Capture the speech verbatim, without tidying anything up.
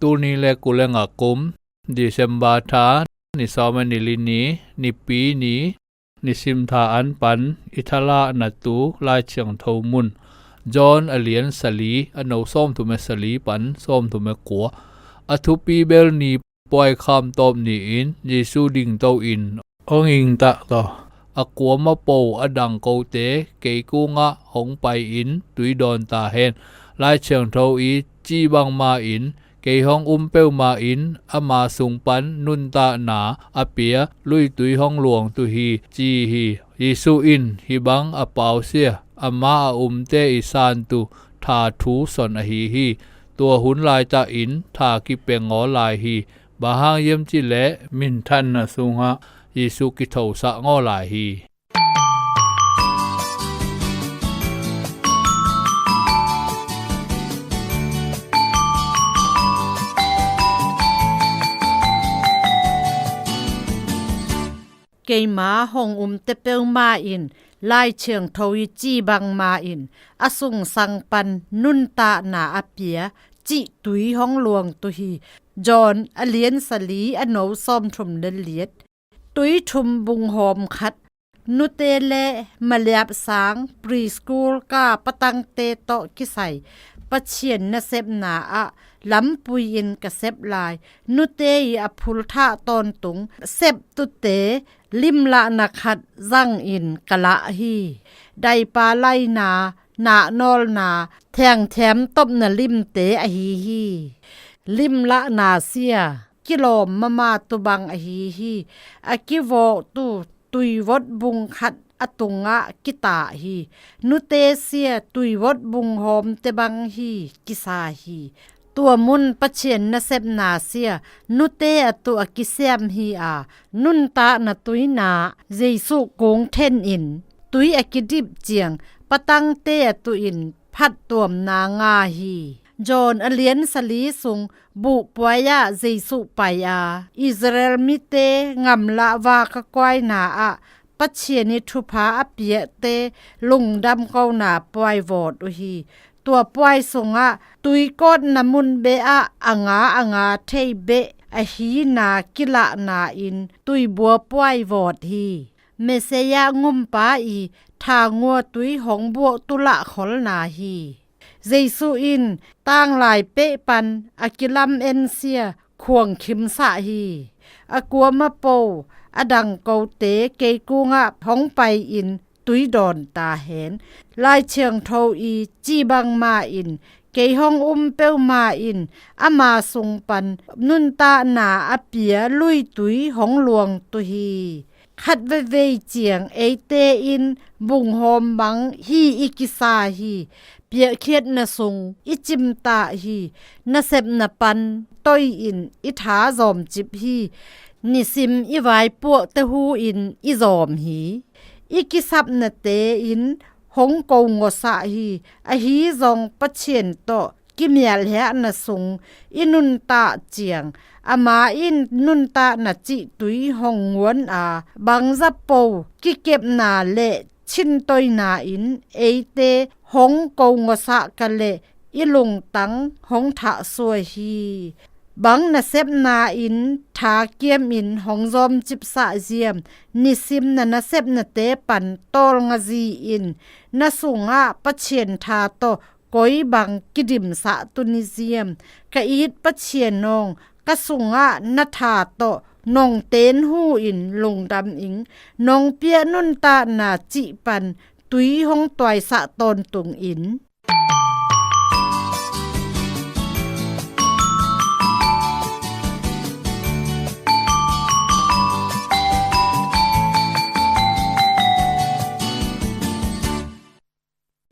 Tuni le kuleng a kum December tha ni sawm a ni li ni, nipi ni, nisim tha an pan i thalahna tu Lai Thiangtho mun. John a lian sali, a no sawmthum a sali pan sawmthum a kua. A thupi bel ni puai kham tawp ni-in Jesu dingto in hong ingtah tawh, a kuama po a dang kote kei kungah hong pai-in tui dawn ta hen. Lai Thiangtho i ci bangma in, kei hong um peuhma in ama sung pan nuntahna a pia luitui hong luang tu hi, ci hi. Jesu in hih bang a pausia, ama a umte i santu tha thu son ahi hi. Tua hun laitakin tha kipia ngawl lai hi. Bang hang hiam cih leh minthanna sungah Jesu kithosah ngawl lai hi. Keima hong umte peuhma in Lai Thiangtho i ci bangma in a sungsang pan nuntahna a pia cih tui hong luang tu hi. John a lian sali, a no sawmthum le liat. Tui thum bung hawm khat. Nute le maliap sang preschool ka patangte tawh kisai Pathian nasepna ah lampui in ka sep lai. Nute i a phulthah tawntung septute limlahna khat zangin ka lah hi. Daipa laina, nahnawlna, thiangthiam topna limte ahi hi. Limlahna sia kilawm mama tubang ahi hi. A kivawhtu tuivot bung khat a tungah kitah hi. Nute sia tuivot bung hawmte bang hi kisa hi. Tua mun Pathian nasepna sia nute a tu a kisiam hi a, nuntahna tuina Jesu kung then in tui a kidip ciang patangte a tu in phattuamna nga hi. John a lian sali sung buhpuai ah Jesu pai a, Israel mite ngamlah vaka kuaina ah Pathian i thupha a piate lungdam kona puai vawt uh hi. Tua puai sungah tuikawtna mun beh ah a nga a nga thei beh ahina kilahna in tuibua puai vawt hi. Messiah ngumpa i thangua tui hong buak tulah kholna hi. Jesu in tanglai peh pan a kilam ensia khuang khimsah hi. A kuama po a dang kote kei kungah hong pai in tui dawn ta hen. Lai Thiangtho i ci bangma in kei hong um peuhma in ama sung pan nuntahna a pia luitui hong luang tu hi. Khat veivei ciang eite in bunghawm bang hi i kisa hi. Piahkhiatna sung i cimtah hi. Nasepna pan toi in i tha zawmcip hi. Nisim i vaipuakte hu in i zawm hi. I kisapnate in hong ko ngawsah hi. Ahi zong Pathian tawh kimialhiahna sung i nuntah ciang ama in nuntahna cih tui hong nguan a, bangzapo kikepna le chintoina in eite hong ko ngawsah ka le i lungtang hong thahsuai hi. Bang nasepna in tha kiam in hong zawmcipsah ziam? Nisim na nasepnate pan tawlngazi in na sungah Pathian tha tawh koi bang kidimsah tuni ziam? Ka it Pathian nong ka sungah na tha tawh nong tenhu in lungdam ing. Nong piah nuntahna cih pan tui hong tuaisah tawntung in.